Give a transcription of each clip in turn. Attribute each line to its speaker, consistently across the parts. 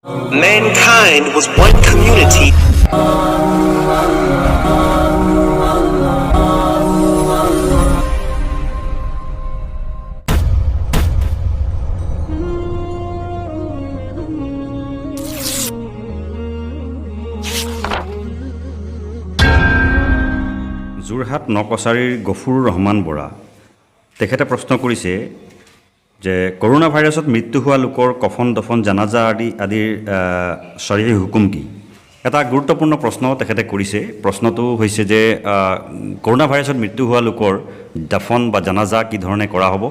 Speaker 1: Mankind was one community.
Speaker 2: Jorhat নকছাৰীৰ Gafur Rahman Bora, তেখেতে প্ৰশ্ন কৰিছে যে কৰোণা ভাইৰাছত মৃত্যু হোৱা লোকৰ কফন, দফন, জানাজা আদিৰ শ্বৰীয়ী হুকুম কি? এটা গুৰুত্বপূৰ্ণ প্ৰশ্ন তেখেতে কৰিছে। প্ৰশ্নটো হৈছে যে কৰোণা ভাইৰাছত মৃত্যু হোৱা লোকৰ দফন বা জানাজা কি ধৰণে কৰা হ'ব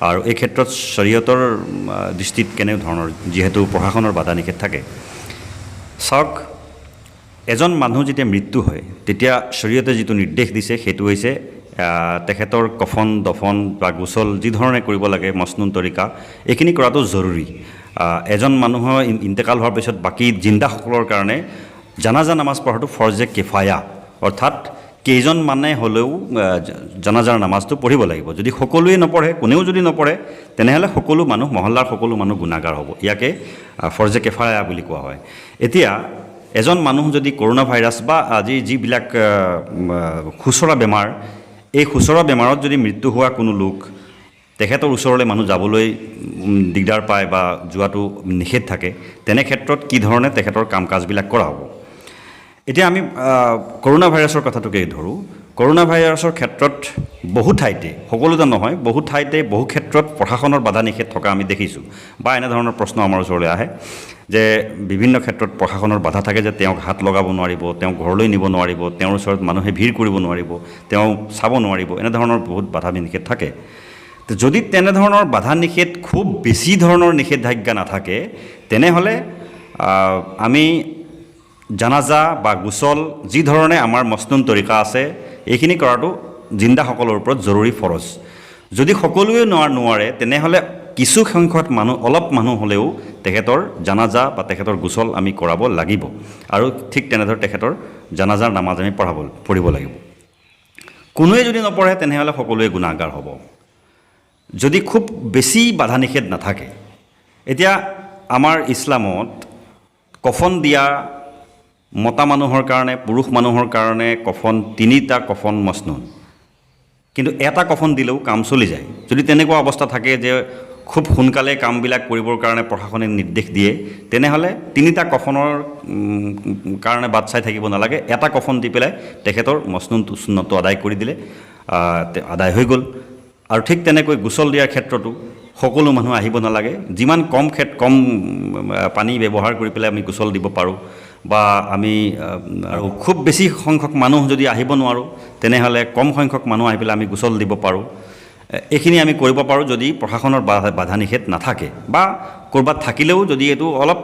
Speaker 2: আৰু এই ক্ষেত্ৰত শ্বৰীয়তৰ দৃষ্টিত কেনেধৰণৰ, যিহেতু প্ৰশাসনৰ বাধা নিষেধ থাকে। চাওক, এজন মানুহ যেতিয়া মৃত্যু হয় তেতিয়া শ্বৰীয়তে যিটো নিৰ্দেশ দিছে সেইটো হৈছে তেখেতৰ কফন, দফন বা গোচল যি ধৰণে কৰিব লাগে, মছনুন তৰিকা, এইখিনি কৰাটো জৰুৰী। এজন মানুহৰ ইন্তেকাল হোৱাৰ পিছত বাকী জিন্দাসকলৰ কাৰণে জানাজা নামাজ পঢ়াটো ফৰ্জে কিফায়া, অৰ্থাৎ কেইজনমানে হ'লেও জানাজাৰ নামাজটো পঢ়িব লাগিব। যদি সকলোৱে নপঢ়ে, কোনেও যদি নপঢ়ে, তেনেহ'লে সকলো মানুহ, মহল্লাৰ সকলো মানুহ গুণাগাৰ হ'ব। ইয়াকে ফৰ্জে কিফায়া বুলি কোৱা হয়। এতিয়া এজন মানুহ যদি কৰোণা ভাইৰাছ বা আজি যিবিলাক খুচৰা বেমাৰ, এই খুচৰা বেমাৰত যদি মৃত্যু হোৱা কোনো লোক, তেখেতৰ ওচৰলৈ মানুহ যাবলৈ দিগদাৰ পায় বা যোৱাটো নিষেধ থাকে, তেনে ক্ষেত্ৰত কি ধৰণে তেখেতৰ কাম কাজবিলাক কৰা হ'ব? এতিয়া আমি কৰোণা ভাইৰাছৰ কথাটোকে ধৰোঁ। কৰোণা ভাইৰাছৰ ক্ষেত্ৰত বহু ঠাইতে, সকলোতে নহয়, বহু ঠাইতে বহু ক্ষেত্ৰত প্ৰশাসনৰ বাধা নিষেধ থকা আমি দেখিছোঁ বা এনেধৰণৰ প্ৰশ্ন আমাৰ ওচৰলৈ আহে যে বিভিন্ন ক্ষেত্ৰত প্ৰশাসনৰ বাধা থাকে যে তেওঁক হাত লগাব নোৱাৰিব, তেওঁক ঘৰলৈ নিব নোৱাৰিব, তেওঁৰ ওচৰত মানুহে ভিৰ কৰিব নোৱাৰিব, তেওঁ চাব নোৱাৰিব, এনেধৰণৰ বহুত বাধা নিষেধ থাকে। তো যদি তেনেধৰণৰ বাধা নিষেধ খুব বেছি ধৰণৰ নিষেধাজ্ঞা নাথাকে, তেনেহ'লে আমি জানাজা বা গোচল যি ধৰণে আমাৰ মছনুন তৰিকা আছে এইখিনি কৰাটো জিন্দাসকলৰ ওপৰত জৰুৰী ফৰজ। যদি সকলোৱে নোৱাৰে তেনেহ'লে কিছু সংখ্যক মানুহ, অলপ মানুহ হ'লেও তেখেতৰ জানাজা বা তেখেতৰ গোচল আমি কৰাব লাগিব আৰু ঠিক তেনেদৰে তেখেতৰ জানাজাৰ নামাজ আমি পঢ়িব লাগিব। কোনোৱে যদি নপঢ়ে তেনেহ'লে সকলোৱে গুণাগাৰ হ'ব, যদি খুব বেছি বাধা নিষেধ নাথাকে। এতিয়া আমাৰ ইছলামত কফন দিয়া মতা মানুহৰ কাৰণে, পুৰুষ মানুহৰ কাৰণে কফন তিনিটা কফন মছনুন, কিন্তু এটা কফন দিলেও কাম চলি যায়। যদি তেনেকুৱা অৱস্থা থাকে যে খুব সোনকালে কামবিলাক কৰিবৰ কাৰণে প্ৰশাসনে নিৰ্দেশ দিয়ে, তেনেহ'লে তিনিটা কফনৰ কাৰণে বাট চাই থাকিব নালাগে, এটা কফন দি পেলাই তেখেতৰ মছনুন সুন্নতটো আদায় কৰি দিলে, আদায় হৈ গ'ল। আৰু ঠিক তেনেকৈ গোচল দিয়াৰ ক্ষেত্ৰতো সকলো মানুহ আহিব নালাগে, যিমান কম পানী ব্যৱহাৰ কৰি পেলাই আমি গোচল দিব পাৰোঁ বা আমি আৰু খুব বেছি সংখ্যক মানুহ যদি আহিব নোৱাৰোঁ তেনেহ'লে কম সংখ্যক মানুহ আহি পেলাই আমি গোচল দিব পাৰোঁ। এইখিনি আমি কৰিব পাৰোঁ যদি প্ৰশাসনৰ বাধা নিষেধ নাথাকে বা ক'ৰবাত থাকিলেও যদি এইটো অলপ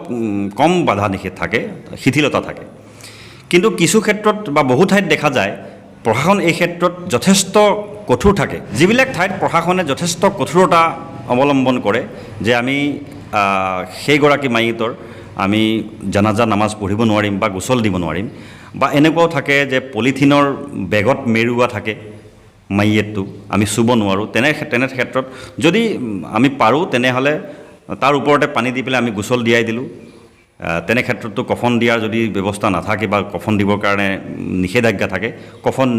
Speaker 2: কম বাধা নিষেধ থাকে, শিথিলতা থাকে। কিন্তু কিছু ক্ষেত্ৰত বা বহু ঠাইত দেখা যায় প্ৰশাসন এই ক্ষেত্ৰত যথেষ্ট কঠোৰ থাকে। যিবিলাক ঠাইত প্ৰশাসনে যথেষ্ট কঠোৰতা অৱলম্বন কৰে যে আমি সেইগৰাকী মাইয়িতৰ আমি জানাজা নামাজ পঢ়িব নোৱাৰিম বা গোচল দিব নোৱাৰিম, বা এনেকুৱাও থাকে যে পলিথিনৰ বেগত মেৰুওৱা থাকে মাইয়িতটো, আমি চুব নোৱাৰোঁ, তেনে ক্ষেত্ৰত যদি আমি পাৰোঁ তেনেহ'লে তাৰ ওপৰতে পানী দি পেলাই আমি গোচল দিয়াই দিলোঁ। তেনে ক্ষেত্ৰততো কফন দিয়াৰ যদি ব্যৱস্থা নাথাকে বা কফন দিবৰ কাৰণে নিষেধাজ্ঞা থাকে, কফন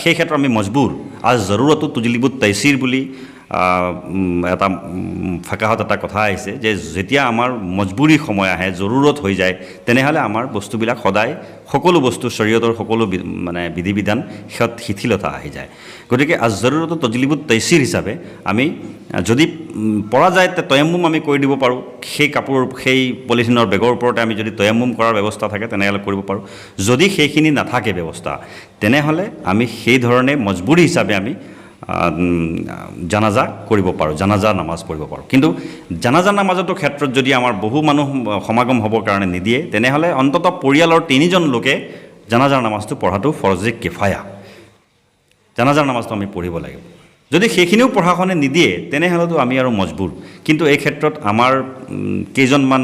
Speaker 2: সেই ক্ষেত্ৰত আমি মজবুৰ। আৰু জৰুৰতো তুজিলিবুত তৈচিৰ বুলি এটা ফেকাহত এটা কথা আহিছে যে যেতিয়া আমাৰ মজবুৰি সময় আহে, জৰুৰত হৈ যায়, তেনেহ'লে আমাৰ বস্তুবিলাক সদায় সকলো বস্তু শৰীয়তৰ সকলো বিধি বিধান সিহঁত শিথিলতা আহি যায়। গতিকে আজ জৰুৰতো তজলিবুত তৈচিৰ হিচাপে আমি যদি পৰা যায় তয়ম্মুম আমি কৰি দিব পাৰোঁ, সেই কাপোৰ সেই পলিথিনৰ বেগৰ ওপৰতে আমি যদি তয়ম্মুম কৰাৰ ব্যৱস্থা থাকে তেনেহ'লে কৰিব পাৰোঁ। যদি সেইখিনি নাথাকে ব্যৱস্থা, তেনেহ'লে আমি সেই ধৰণে মজবুৰি হিচাপে আমি জানাজা কৰিব পাৰোঁ, জানাজা নামাজ পঢ়িব পাৰোঁ। কিন্তু জানাজা নামাজতো ক্ষেত্ৰত যদি আমাৰ বহু মানুহ সমাগম হ'বৰ কাৰণে নিদিয়ে, তেনেহ'লে অন্ততঃ পৰিয়ালৰ তিনিজন লোকে জানাজাৰ নামাজটো পঢ়াটো ফৰজে কিফায়া, জানাজাৰ নামাজটো আমি পঢ়িব লাগিব। যদি সেইখিনিও প্ৰশাসনে নিদিয়ে তেনেহ'লেতো আমি আৰু মজবুৰ। কিন্তু এই ক্ষেত্ৰত আমাৰ কেইজনমান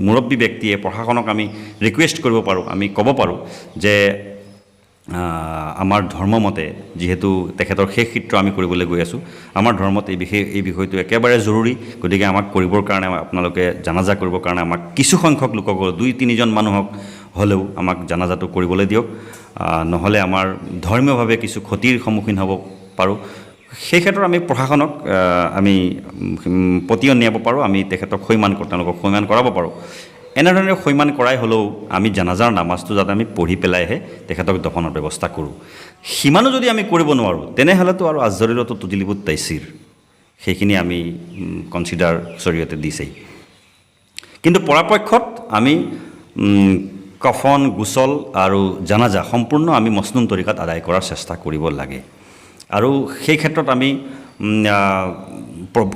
Speaker 2: মুৰব্বী ব্যক্তিয়ে প্ৰশাসনক আমি ৰিকুৱেষ্ট কৰিব পাৰোঁ, আমি ক'ব পাৰোঁ যে আমাৰ ধৰ্মমতে যিহেতু তেখেতৰ শেষকৃত্য আমি কৰিবলৈ গৈ আছোঁ, আমাৰ ধৰ্মত এই বিষয়টো একেবাৰে জৰুৰী। গতিকে আমাক কৰিবৰ কাৰণে, আপোনালোকে জানাজা কৰিবৰ কাৰণে আমাক কিছু সংখ্যক লোকক, 2-3জন মানুহক হ'লেও আমাক জানাজাটো কৰিবলৈ দিয়ক, নহ'লে আমাৰ ধৰ্মীয়ভাৱে কিছু ক্ষতিৰ সন্মুখীন হ'ব পাৰোঁ। সেই ক্ষেত্ৰত আমি প্ৰশাসনক আমি পতিয়ন নিয়াব পাৰোঁ, আমি তেখেতক সৈমান, তেওঁলোকক সৈমান কৰাব পাৰোঁ। এনেধৰণে সৈমান কৰাই হ'লেও আমি জানাজাৰ নামাজটো যাতে আমি পঢ়ি পেলাইহে তেখেতক দফনৰ ব্যৱস্থা কৰোঁ। সিমানো যদি আমি কৰিব নোৱাৰোঁ, তেনেহ'লেতো আৰু আজৰিৰতো তুজিলিবুত তাইচিৰ, সেইখিনি আমি কনচিডাৰ চৰিয়তে দিছেই। কিন্তু পৰাপক্ষত আমি কফন, গোচল আৰু জানাজা সম্পূৰ্ণ আমি মছনুন তৰিকাত আদায় কৰাৰ চেষ্টা কৰিব লাগে। আৰু সেই ক্ষেত্ৰত আমি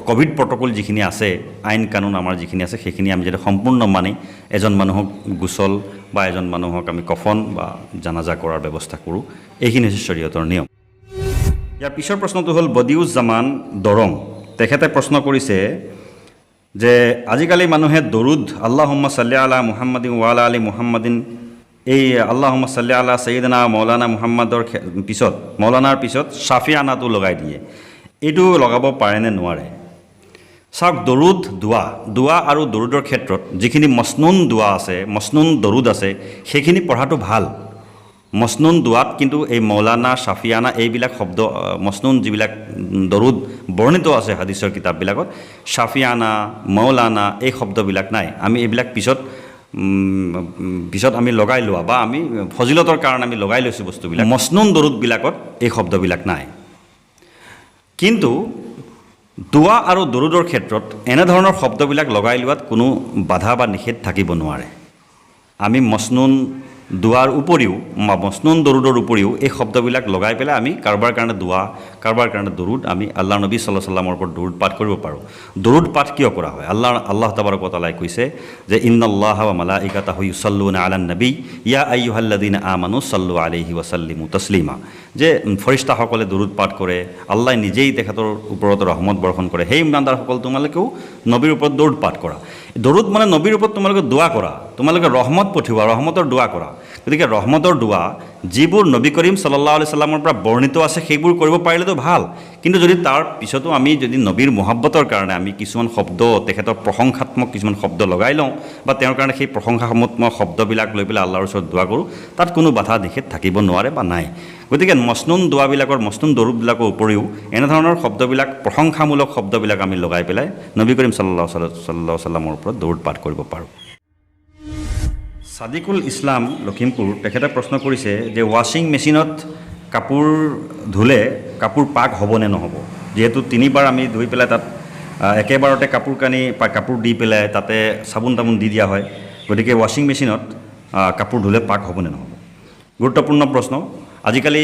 Speaker 2: ক'ভিড প্ৰট'কল যিখিনি আছে, আইন কানুন আমাৰ যিখিনি আছে, সেইখিনি আমি যাতে সম্পূৰ্ণ মানি এজন মানুহক গোচল বা এজন মানুহক আমি কফন বা জানাজা কৰাৰ ব্যৱস্থা কৰোঁ। এইখিনি হৈছে শৰীয়তৰ নিয়ম। ইয়াৰ পিছৰ প্ৰশ্নটো হ'ল বদিউজ্জামান দৰং, তেখেতে প্ৰশ্ন কৰিছে যে আজিকালি মানুহে দৰুদ আল্লাহুম্মা সাল্লি আলা মুহাম্মাদিন ৱালা আলি মুহাম্মাদিন, এই আল্লাহুম্মা সাল্লি আলা সৈয়দনা মৌলানা মুহাম্মাদৰ পিছত, মৌলানাৰ পিছত শ্বাফিয়ানাটো লগাই দিয়ে, এইটো লগাব পাৰেনে নোৱাৰে? চাওক, দৰুদ দোৱা, দোৱা আৰু দৰুদৰ ক্ষেত্ৰত যিখিনি মছনুন দোৱা আছে, মছনুন দৰুদ আছে, সেইখিনি পঢ়াটো ভাল। মছনুন দোৱাত কিন্তু এই মৌলানা, শ্বাফিয়ানা এইবিলাক শব্দ, মছনুন যিবিলাক দৰুদ বৰ্ণিত আছে হাদিছৰ কিতাপবিলাকত, শ্বাফিয়ানা, মৌলানা এই শব্দবিলাক নাই। আমি এইবিলাক পিছত আমি লগাই লোৱা বা আমি ফজিলতৰ কাৰণে আমি লগাই লৈছোঁ বস্তুবিলাক। মছনুন দৰুদবিলাকত এই শব্দবিলাক নাই। কিন্তু দোৱা আৰু দৰুদৰ ক্ষেত্ৰত এনেধৰণৰ শব্দবিলাক লগাই লোৱাত কোনো বাধা বা নিষেধ থাকিব নোৱাৰে। আমি মছনুন দোৱাৰ উপৰিও বা মছনুন দৰুদৰ উপৰিও এই শব্দবিলাক লগাই পেলাই আমি কাৰোবাৰ কাৰণে দোৱা, কাৰোবাৰ কাৰণে দৰুদ, আমি আল্লাহ নবী সাল্লাল্লাহু আলাইহি ওয়াসাল্লামৰ ওপৰত দৰুদ পাঠ কৰিব পাৰোঁ। দৰুদ পাঠ কিয় কৰা হয়? আল্লাহ তাবাৰক ওয়া তাআলাই কৈছে যে ইন্নাল্লাহ ওয়া মালাইকাতাহু ইউসাল্লুনা আলান নবী ইয়া আইয়ুহাল্লাযীনা আমানু সাল্লু আলাইহি ওয়া সাল্লিমু তাসলিমা, যে ফৰিস্তাসকলে দৰুদ পাঠ কৰে, আল্লাহ নিজেই তেখেতৰ ওপৰত ৰহমত বৰ্ষণ কৰে। সেই ইমানদাৰসকল, তোমালোকেও নবীৰ ওপৰত দৰুদ পাঠ কৰা। দৰুদ মানে নবীৰ ওপৰত তোমালোকে দোৱা কৰা, তোমালোকে ৰহমত পঠিওৱা, ৰহমতৰ দোৱা কৰা। গতিকে ৰহমতৰ দোৱা যিবোৰ নবী কৰিম সাল্লাল্লাহু আলাইহি সাল্লামৰ পৰা বৰ্ণিত আছে সেইবোৰ কৰিব পাৰিলেতো ভাল। কিন্তু যদি তাৰ পিছতো আমি যদি নবীৰ মহাব্বতৰ কাৰণে আমি কিছুমান শব্দ, তেখেতৰ প্ৰশংসাত্মক কিছুমান শব্দ লগাই লওঁ বা তেওঁৰ কাৰণে সেই প্ৰশংসাত্মক শব্দবিলাক লৈ পেলাই আল্লাহৰ ওচৰত দোৱা কৰোঁ, তাত কোনো বাধা নিষেধ থাকিব নোৱাৰে বা নাই। গতিকে মছনুন দোৱাবিলাকৰ, মছনুন দৰুদবিলাকৰ উপৰিও এনেধৰণৰ শব্দবিলাক, প্ৰশংসামূলক শব্দবিলাক আমি লগাই পেলাই নবী কৰিম সাল্লাল্লাহু আলাইহি সাল্লামৰ ওপৰত দৰুদ পাঠ কৰিব পাৰোঁ। ছাদিকুল ইছলাম লখিমপুৰ, তেখেতে প্ৰশ্ন কৰিছে যে ৱাশ্বিং মেচিনত কাপোৰ ধুলে কাপোৰ পাক হ'বনে নহ'ব? যিহেতু তিনিবাৰ আমি ধুই পেলাই তাত একেবাৰতে কাপোৰ কানি কাপোৰ দি পেলাই তাতে চাবোন তাবোন দি দিয়া হয়, গতিকে ৱাশ্বিং মেচিনত কাপোৰ ধুলে পাক হ'বনে নহ'ব? গুৰুত্বপূৰ্ণ প্ৰশ্ন। আজিকালি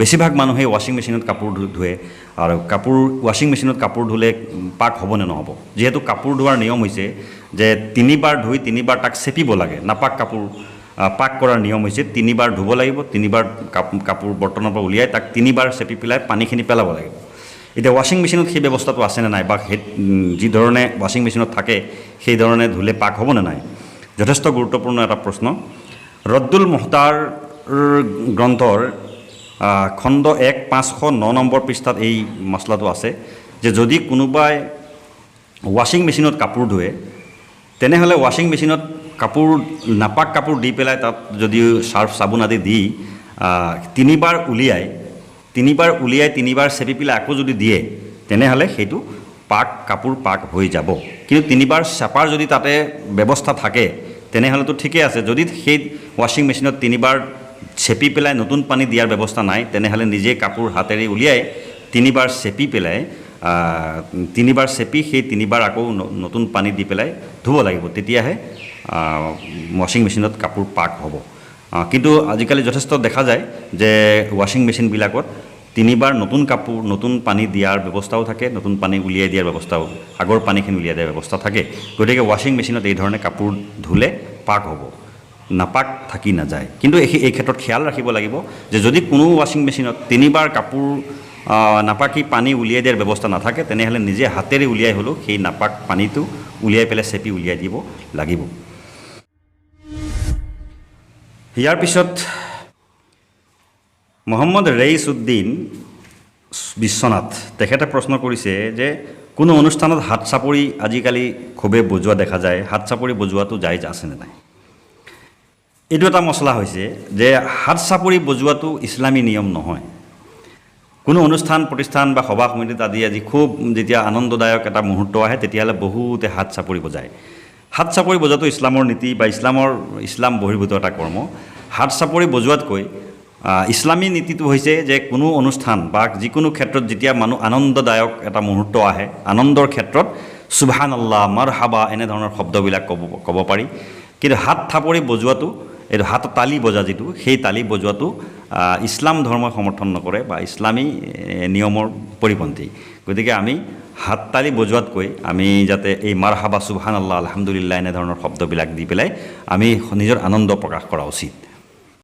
Speaker 2: বেছিভাগ মানুহেই ৱাশ্বিং মেচিনত কাপোৰ ধুৱে, আৰু ৱাশ্বিং মেচিনত কাপোৰ ধুলে পাক হ'বনে নহ'ব? যিহেতু কাপোৰ ধোৱাৰ নিয়ম হৈছে যে তিনিবাৰ ধুই তিনিবাৰ তাক চেপিব লাগে। নাপাক কাপোৰ পাক কৰাৰ নিয়ম হৈছে তিনিবাৰ ধুব লাগিব, তিনিবাৰ কাপোৰ বৰ্তনৰ পৰা উলিয়াই তাক তিনিবাৰ চেপি পেলাই পানীখিনি পেলাব লাগিব। এতিয়া ৱাশ্বিং মেচিনত সেই ব্যৱস্থাটো আছেনে নাই, বা সেই যিধৰণে ৱাশ্বিং মেচিনত থাকে সেইধৰণে ধুলে পাক হ'বনে নাই? যথেষ্ট গুৰুত্বপূৰ্ণ এটা প্ৰশ্ন। ৰদ্দুল মুহতাৰ গ্ৰন্থৰ খণ্ড 1 509 নম্বৰ পৃষ্ঠাত এই মছলাটো আছে যে যদি কোনোবাই ৱাশ্বিং মেচিনত কাপোৰ ধোৱে, তেনেহ'লে ৱাশ্বিং মেচিনত কাপোৰ নাপাক কাপোৰ দি পেলাই তাত যদি চাৰ্ফ চাবোন আদি দি তিনিবাৰ উলিয়াই, তিনিবাৰ উলিয়াই তিনিবাৰ চেপি পেলাই আকৌ যদি দিয়ে, তেনেহ'লে সেইটো কাপোৰ পাক হৈ যাব। কিন্তু তিনিবাৰ চেপাৰ যদি তাতে ব্যৱস্থা থাকে তেনেহ'লেতো ঠিকেই আছে। যদি সেই ৱাশ্বিং মেচিনত তিনিবাৰ চেপি পেলাই নতুন পানী দিয়াৰ ব্যৱস্থা নাই, তেনেহ'লে নিজে কাপোৰ হাতেৰে উলিয়াই তিনিবাৰ চেপি পেলাই, তিনিবাৰ চেপি সেই তিনিবাৰ আকৌ নতুন পানী দি পেলাই ধুব লাগিব, তেতিয়াহে ৱাশ্বিং মেচিনত কাপোৰ পাক হ'ব। কিন্তু আজিকালি যথেষ্ট দেখা যায় যে ৱাশ্বিং মেচিনবিলাকত তিনিবাৰ নতুন কাপোৰ নতুন পানী দিয়াৰ ব্যৱস্থাও থাকে, নতুন পানী উলিয়াই দিয়াৰ ব্যৱস্থাও, আগৰ পানীখিনি উলিয়াই দিয়াৰ ব্যৱস্থা থাকে। গতিকে ৱাশ্বিং মেচিনত এই ধৰণে কাপোৰ ধুলে পাক হ'ব, নাপাক থাকি নাযায়। কিন্তু এই ক্ষেত্ৰত খেয়াল ৰাখিব লাগিব যে যদি কোনো ৱাশ্বিং মেচিনত তিনিবাৰ কাপোৰ নাপাকি পানী উলিয়াই দিয়াৰ ব্যৱস্থা নাথাকে, তেনেহ'লে নিজে হাতেৰে উলিয়াই হ'লেও সেই নাপাক পানীটো উলিয়াই পেলাই চেপি উলিয়াই দিব লাগিব। ইয়াৰ পিছত মহম্মদ ৰেইছ উদ্দিন বিশ্বনাথ, তেখেতে প্ৰশ্ন কৰিছে যে কোনো অনুষ্ঠানত হাত চাপৰি আজিকালি খুবেই বজোৱা দেখা যায়, হাত চাপৰি বজোৱাটো জায়জ আছেনে নাই? এইটো এটা মছলা হৈছে যে হাত চাপৰি বজোৱাটো ইছলামী নিয়ম নহয়। কোনো অনুষ্ঠান প্ৰতিষ্ঠান বা সভা সমিতিত আদি আজি খুব যেতিয়া আনন্দদায়ক এটা মুহূৰ্ত আহে, তেতিয়াহ'লে বহুতে হাত চাপৰি বজায়। হাত চাপৰি বজোৱাটো ইছলামৰ নীতি বা ইছলাম বহিৰ্ভূত এটা কৰ্ম। হাত চাপৰি বজোৱাতকৈ ইছলামী নীতিটো হৈছে যে কোনো অনুষ্ঠান বা যিকোনো ক্ষেত্ৰত যেতিয়া মানুহ আনন্দদায়ক এটা মুহূৰ্ত আহে, আনন্দৰ ক্ষেত্ৰত সুবহান আল্লাহ, মাৰহাবা এনেধৰণৰ শব্দবিলাক ক'ব পাৰি। কিন্তু হাত থাপৰি বজোৱাটো, এইটো হাত তালি বজা যিটো, সেই তালি বজোৱাটো ইছলাম ধৰ্মই সমৰ্থন নকৰে বা ইছলামী নিয়মৰ পৰিপন্থী। গতিকে আমি হাত তালি বজোৱাতকৈ আমি যাতে এই মাৰহাবা, সুবহান আল্লাহ, আলহামদুলিল্লাহ এনেধৰণৰ শব্দবিলাক দি পেলাই আমি নিজৰ আনন্দ প্ৰকাশ কৰা উচিত।